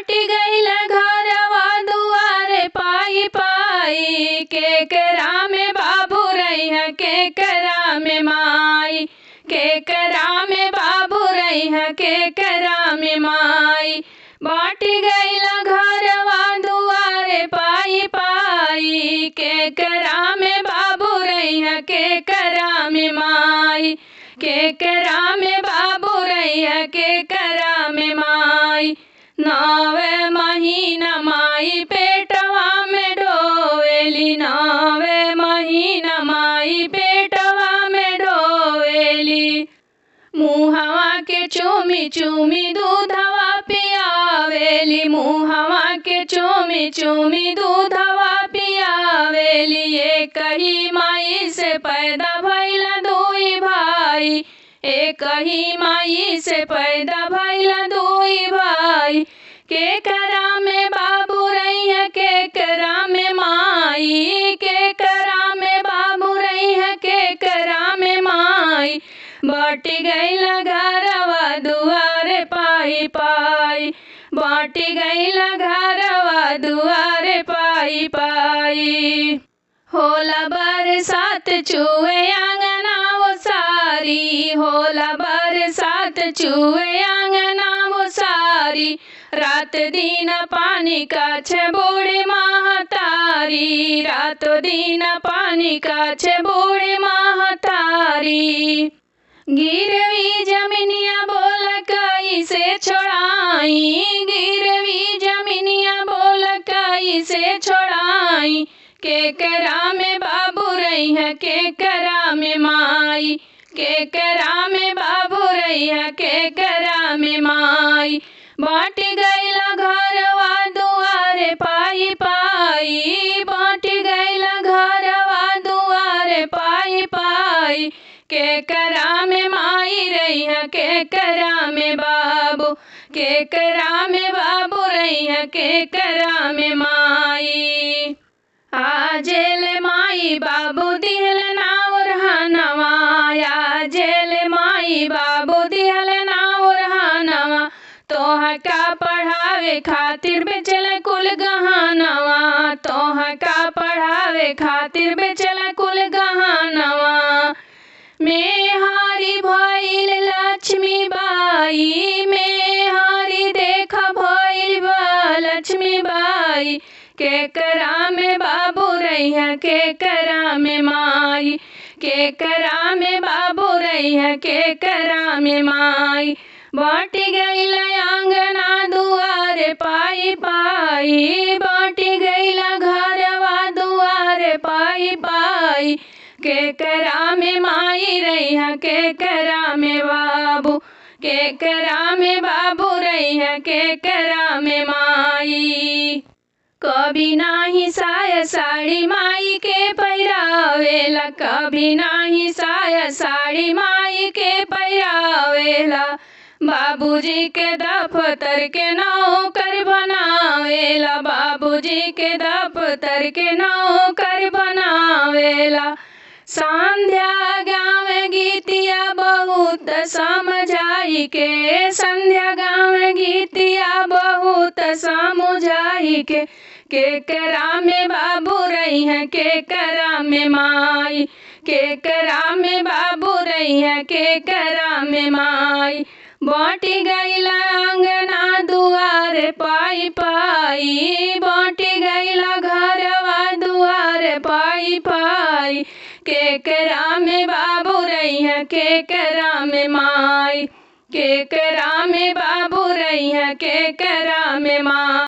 बाटी गईल घरवा दुआरे पाई पाई, केकरा में बाबू रही है केकरा में माई, केकरा में बाबू रही है केकरा में माई। बाटी गईल घरवा दुआरे पाई पाई, केकरा में बाबू रही है केकरा में माई, केकरा में बाबू रही है केकरा में माई। 9 महीना माई पेटवा में ढोवेली, 9 महीना माई पेटवा में ढोवेली। मुहवा के चूमी चूमी दूधवा पियावेली, मुहवा के चूमी चूमी दूधवा पियावेली। एक ही माई से पैदा भइला दुई भाई, एक ही माई से पैदा भइला दुई भाई। केकरा में बाबू रही है केकरा में माई, केकरा में बाबू रही है केकरा में माई। बाटी गईल घरवा दुआरे पाई पाई, बाटी गईल घरवा दुआरे पाई पाई। होला बरसात चुए आंगना वो सारी, होला बरसात चुए आंगना वो सारी। रात दिन पानी का छे बूढ़ी महतारी, रात दिन पानी का छे बूढ़ी महतारी। गिरवी जमीनिया बोल कई से छोड़ाई, गिरवी जमीनिया बोल कई से छोड़ाई। केकरा में बाबू रही है केकरा में माई, केकरा में बाबू रही है केकरा में माई। बाटी गईल घरवा दुआरे पाई पाई, बाटी गईल घरवा दुआरे पाई पाई। केकरा में माई रही है केकरा में बाबू, केकरा में बाबू रही है केकरा में माई। आजेल माई बाबू दिहल नावर हनवा, आजेल माई बाबू दिहल नावर हनवा। तोहा का पढ़ावे खातिर बेचल कुल गहनवा, तोहा का पढ़ावे खातिर बेचल कुल गहनवा। मेहारी भइल लक्ष्मी बाई, मेहारी देख भइल बा लक्ष्मी बाई। केकरा में बाबू रही है केकरा में माई, केकरा में बाबू रही है केकरा में माई। बाटी गईल आंगना दुआरे पाई पाई, बाटी गईल घरवा दुआरे पाई पाई। केकरा में माई रही है केकरा में बाबू, केकरा में बाबू रही है केकरा में माई। कभी नाही साया साड़ी माई के पहिरावेला, कभी नाही साया साड़ी माई के पहिरावेला। बाबूजी के दफ्तर के नौकर बनावेला, बाबूजी के दफ्तर के नौकर बनावेला। संध्या गावे गीतिया बहुत समझाई के, संध्या गावे गीतिया बहुत समझाई के। केकरा में बाबू रही है केकरा में माई, केकरा में बाबू रही है केकरा में माई। बाटी गईल आंगना दुआरे पाई पाई, बाटी गईल घरवा दुआरे पाई पाई। केकरा में बाबू रही है केकरा में माई, केकरा में बाबू रही है केकरा में माई।